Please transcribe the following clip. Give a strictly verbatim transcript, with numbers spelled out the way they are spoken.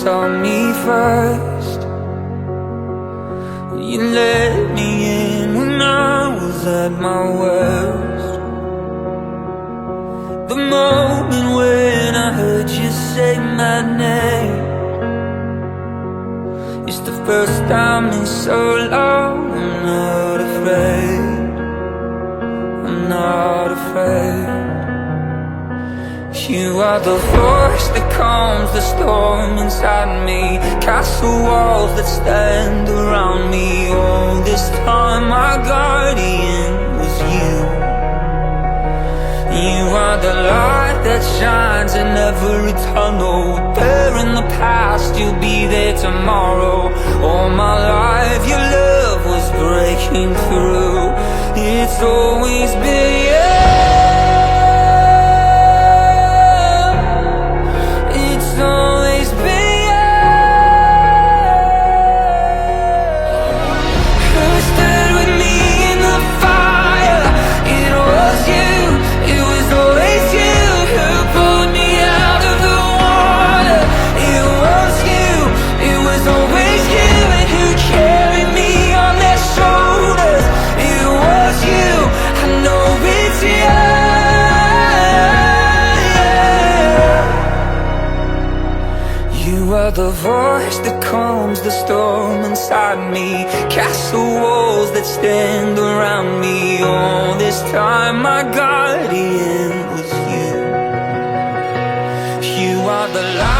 on me first. You let me in when I was at my worst. The moment when I heard you say my name, it's the first time in so long. I'm not afraid. I'm not afraid. You are the force that calms the storm inside me. Castle walls that stand around me. All this time, my guardian was you. You are the light that shines in every tunnel. There in the past, you'll be there tomorrow. All my life, your love was breaking through. It's always been you. It's always been you. Who stood with me in the fire? It was you. It was always you who pulled me out of the water. It was you. It was always you and who carried me on their shoulders. It was you. I know it's you. You are the voice that calms the storm inside me. Castle walls that stand around me. All this time, my guardian was you. You are the light.